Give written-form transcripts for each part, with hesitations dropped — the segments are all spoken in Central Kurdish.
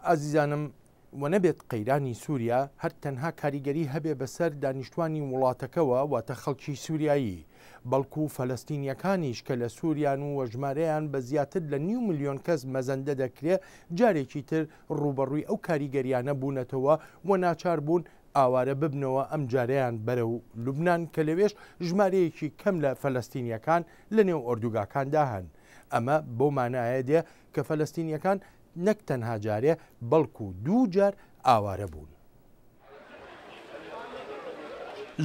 ئازیزانم وەنەبێت قەیرانی سوریا هەر تەنها کاریگەری هەبێ بەسەر دانیشتوانی وڵاتەکەوە واتە خەڵکی سوریایی، بەڵکو فەلەستینیەکانیش کە لە سوریان و ژمارەیان بە زیاتر لە نیو ملیۆن کەس مەزەندە دەکرێ جارێکی تر ڕووبەڕووی ئەو کاریگەریانە بوونەتەوە و ناچار بوون ئاوارە ببنەوە ئەمجارەیان بەرەو لوبنان کە لەوێش ژمارەیەکی کەم لە فەلەستینیەکان لەنێو ئۆردوگاکاندا هەن. ئەمە بەو مانایە دێ کە فەلەستینیەکان نەک تەنها جارێ بەڵکو دووجار ئاوارە بوون.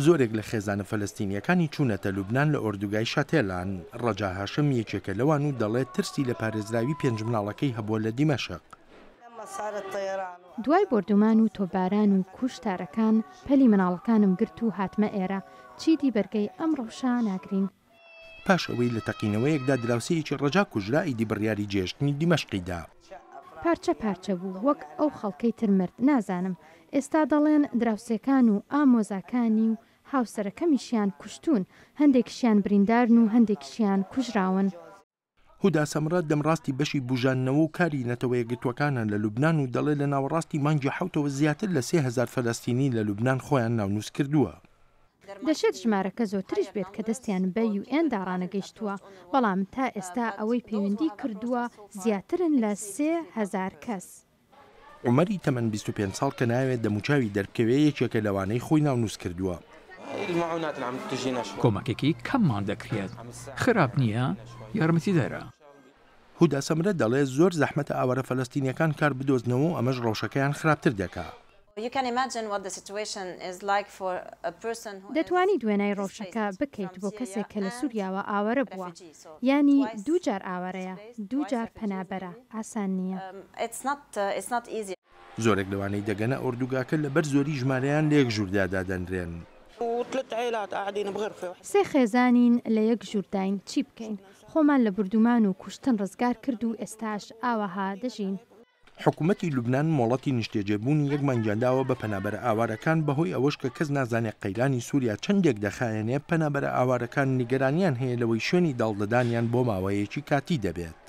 زۆرێک لە خێزانە فەلەستینییەکانی چوونەتە لوبنان لە ئۆردوگای شاتێلان، ڕەجا هاشم یەکێکە لەوان و دەڵێت ترسی لە پارێزراوی پێنج مناڵەکەی هەبووە لە دیمەشق. دوای بۆردومان و تۆپباران و کوشتارەکان پەلی مناڵەکانم گرت و هاتمە ئێرە، چیدی بەرگەی ئەم ڕەوشە ناگرین. پاش ئەوەی لە تەقینەوەیەکدا دراوسێیەکی ڕەجا کوژرا، ئیدی بڕیاری جێهێشتنی دیمەشقی دا. پارچە پارچە بوو، وەک ئەو خەڵکەی تر مرد، نازانم، ئێستا دەڵێن دراوسێکان و ئامۆزاکانی و هاوسەرەکەمیشیان کوشتوون، هەندێکیشیان بریندارن و هەندێکیشیان کوژراون. هودا سەمرە، دەمڕاستی بەشی بوژاندنەوە و کاری نەتەوەیەکگرتووەکانە لە لوبنان و دەڵێ لە ناوەڕاستی مانگی حەوتەوە زیاتر لە 3000 فەلەستینی لە لوبنان خۆیان ناونووس کردووە. دەشێت ژمارەکە زۆرتریش بێت کە دەستیان بە یو ئێن دا ڕانەگەیشتووە، بەڵام تا ئێستا ئەوەی پەیوەندی کردووە زیاترن لە 3000 کەس. عومەری تەمەن 25 ساڵ کە نایەوێت دەموچاوی دەربکەوێ یەکێکە لەوانەی خۆی ناونووس کردووە. کۆمەکێکی کەممان دەکرێت، خراپ نییە، یارمەتیدەرە. هودا سەمرە دەڵێ زۆر زەحمەتە ئاوارە فەلەستینییەکان کار بدۆزنەوە و ئەمەش ڕەوشەکەیان خراپتر دەکا. دەتوانیت وێنای ڕەوشەکە بکەیت بۆ کەسێک کە لە سوریاوە ئاوارە بووە، یانی دووجار ئاوارەیە، دووجار پەنابەرە، ئاسان نییە. زۆرێک لەوانەی دەگەنە ئۆردوگاکە لەبەر زۆری ژمارەیان لە یەک ژووردا دادەنرێن. سێ خێزانین لە یەک ژوورداین، چی بکەین؟ خۆمان لە بوردومان و کوشتن ڕزگار کرد و ئێستاش ئاوەها دەژین. حکومەتی لوبنان مۆڵەتی نیشتەجێبوونی یەک مانگیان داوە بە پەنابەرە ئاوارەکان، بەهۆی ئەوەش کە کەس نازانێ قەیرانی سوریا چەندێک دەخایەنێ، پەنابەرە ئاوارەکان نیگەرانیان هەیە لەوەی شوێنی داڵدەدانیان بۆ ماوەیەکی کاتی دەبێت.